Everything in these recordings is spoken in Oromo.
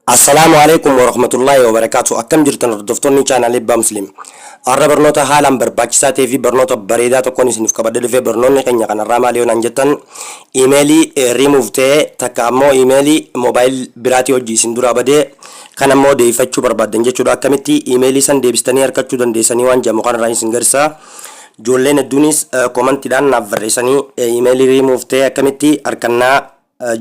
Assalaamu Aleykum Warahmatullaahi Wabarakaatuh. Akkam jirtan, hordoftoonni chaanaalii Abbaa Muslim? Har'a barnoota haalaan barbaachisaa ta'ee fi barnoota bareedaa tokkoon isiniif qabadhee dhufe. Barnoonni keenya kanarraa maali yoo naan jettan, iimeelii remove ta'ee takka ammoo iimeelii mobile biraatii hojii isin duraa badee kan ammoo deebifachuu barbaaddan jechuudha. Akkamitti iimeelii san deebistanii argachuu dandeessanii waan jedhamu kanarraa isin garsiisa. Ijoolleen hedduunis komantiidhaan naaf barreessanii iimeelii remove ta'ee akkamitti argannaa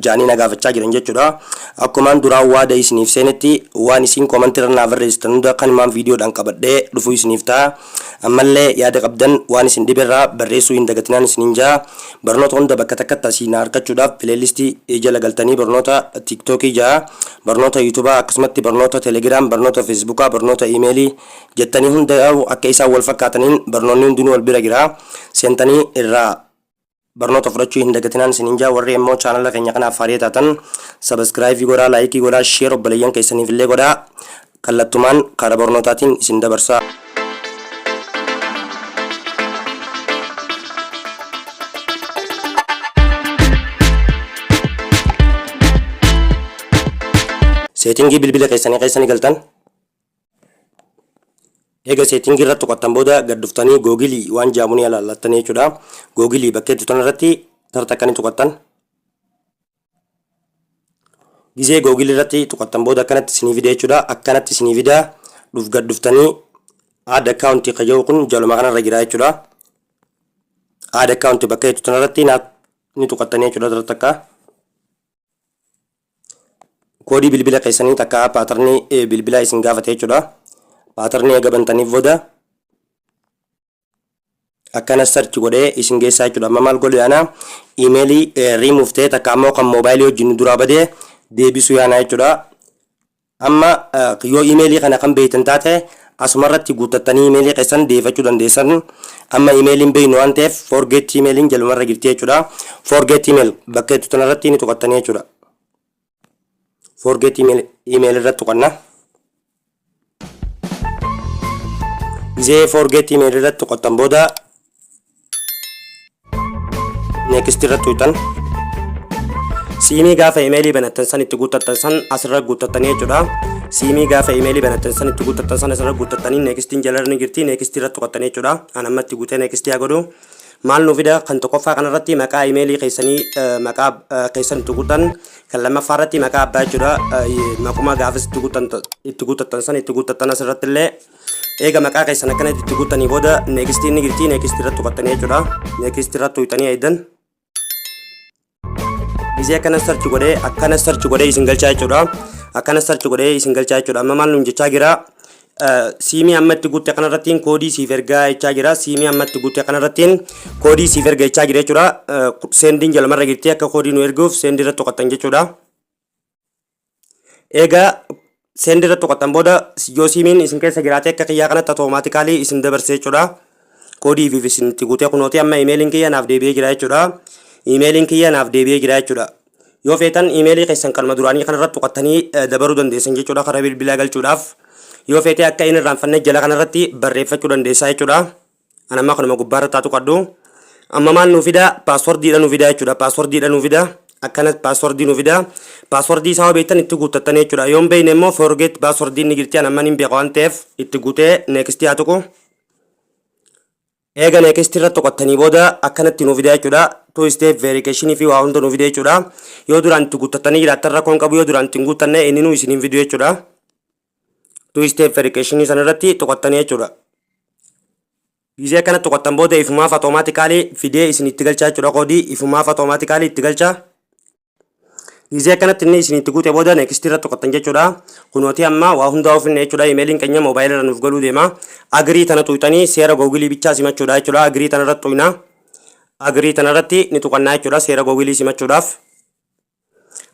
ja'anii na gaafachaa jiran jechuudha. Akkumaan duraan waada isiniif seenetti, waan isin komantii irra naa barreessitan hunda kanumaan viidiyoodhaan qabadhee dhufuu isiniif ta'a. Ammallee yaada qabdan waan isin dhiberraa barreessuu hin dagatinaan isiniin ja'a. Barnoota hunda bakka takkatti asii na argachuudhaaf playlistii jala galtanii barnoota TikTokii ja'a, barnoota YouTubaa, akkasumatti barnoota Telegram, barnoota Facebookaa, barnoota iimeelii jettanii hunda akka isaan wal fakkaataniin barnoonni hundinuu wal bira jira. Seentanii irraa barnoota fudhachuu hin dagatinaan isiniin jaa. Warri immoo chaanala keenya kanaaf haaraa taatan subscribe godhaa, like godhaa, share obboleeyyan keessaniif illee godhaa. Kallattumaan karaa barnootaatiin isin dabarsaa. Setting bilbila keessanii keessanii galtan. Eega setting irratti tuqattan booda gad dhuftanii Google waan jedhamu ni ilaallattanii jechuudha. Google bakka itti irratti tarta akkanii tuqattan. Gizee Google irratti tuqattan booda akkanatti isinii fida jechuudha. Akkanatti isinii fida. Dhuf gad dhuftanii add account ka jedhu kun jaluma kanarra jira jechuudha. Add account bakka itti irratti ni tuqattanii jechuudha irratti akka. Koodii bilbila keessanii takka pattern bilbilaa isin gaafate jechuudha. Pattern eega bantaniif booda akkana search godhee isin geessaa jechuudha. Amma maal godhu yaana? Iimeelii riimuuf ta'e takka ammoo kan moobaayilii wajjin duraa badee deebisuu yaana jechuudha. Amma yoo iimeelii kana kan beektan taate asumarratti guuttattanii iimeelii keessan deebifachuu dandeessan. Amma iimeeliin beeknu waan ta'eef forget emailiin jalumarra jirti jechuudha. Forget email bakka itti tanarratti ni tuqattanii jechuudha. Forget email irratti tuqanna. Gizee forget email irratti tuqattan booda next irratti tuqxan. Siimii gaafa imeelii banattan san itti guuttattan san asirra guuttattanii jechuudha. Siimii gaafa imeelii banattan san itti guuttattan san asirra guuttattanii nextiin jala ni jirti, next irratti tuqattanii jechuudha. An amma itti guutee next haa godhu. Maal nu fida? Kan tokkoffaa kanarratti maqaa imeelii keessanii, maqaa keessan itti guuttan. Kan lammaffaa irratti maqaa abbaa jechuudha. Maquma gaafas itti guuttattan san itti guuttattan asirratti illee. Eega maqaa keessan akkanatti itti guuttanii booda next ni jirti, next irratti tuqattanii jechuudha. Next irratti tuqxanii eegdan. Gizee akkana search godhee, akkana search godhee isin galchaa jechuudha. Akkana search godhee isin galchaa jechuudha. Amma maal nuun jechaa jira? Siimii amma itti guutte kanarrattiin koodii siif ergaa jechaa jira. Siimii amma itti guutte kanarrattiin koodii siif erga jechaa jira jechuudha. Sendiin jalumarra jirti, akka koodii nu erguuf send irratti tuqattan jechuudha. Egaa send irratti tuqattan booda yoo siimiin isin keessa jiraate akka kiyyaa kanatti automatically isin dabarse jechuudha. Koodii fi isin itti guutee kunooti amma imeeliin kiyya naaf deebi'ee jira jechuudha. Imeeliin kiyya naaf deebi'ee jira jechuudha. Yoo feetan imeelii keessan kanuma duraanii kanarratti tuqattanii dabaruu dandeessan jechuudha karaa bilbilaa galchuudhaaf. Yoo feete akka inni irraanfanne jala kanarratti barreeffachuu dandeessaa jechuudha. An amma kanuma gubbaarratti haa tuqadhu. Amma maal nuu fida? Passwordiidha nuu fida jechuudha. Passwordiidha nuu fida. Akkanas password nuu fida. Password isaa yoo beektan itti guuttattanii jechuudha. Yoo hin beekne immoo forget password ni jirti. An amma hin beeka waan ta'eef itti guutee next haa tuqu. Eega next irratti tuqattanii booda akkanatti nuu fida jechuudha. Two step verification fi waa hunda nuu fida jechuudha. Yoo duraan itti guuttattanii jiraattan rakkoon qabu, yoo duraan itti hin guuttanne inni nuu isin hin fidu jechuudha. Two step verification sanarratti tuqattanii jechuudha. Gizee akkana tuqattan booda ifumaaf automatically fidee isin itti galchaa jechuudha. Koodii ifumaaf automatically itti galchaa. Gizee akkanatti inni isin itti guute booda next irratti tuqattan jechuudha. Kunooti amma waa hundaa ofinne jechuudha. Imeeliin keenya moobaayilii irra nuuf galuu deema. Agree tana tuqxanii seera Google bichaa simachuudha jechuudha. Agree tana irratti tuqna. Agree tana irratti ni tuqannaa jechuudha seera Google simachuudhaaf.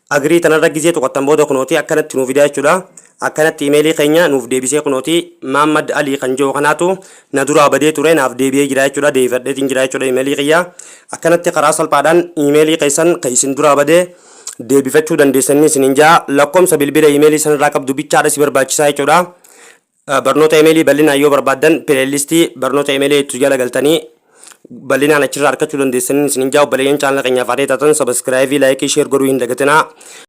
Agree tanarra gizee tuqattan booda kunooti akkanatti nuuf fidaa jechuudha. Akkanatti imeelii keenya nuuf deebisee kunooti Maammad Alii kan jiru kanaatu na duraa badee ture naaf deebi'ee jira jechuudha. Deebifadheetiin jira jechuudha imeelii kiyya. Akkanatti karaa salphaadhaan imeelii keessan kan isin duraa badee deebifachuu dandeessanii isiniin jaa. Lakkoomsa bilbila imeelii sanarraa qabdu bichaadha si barbaachisaa jechuudha. Barnoota imeelii bal'inaan yoo barbaaddan playlist barnoota imeelii itti jala galtanii bal'inaan achirraa argachuu dandeessanii isiniin jaa. Obboleeyyan chaanala keenyaaf haaraa taatan subscribe, like, share godhuu hin dagatinaa.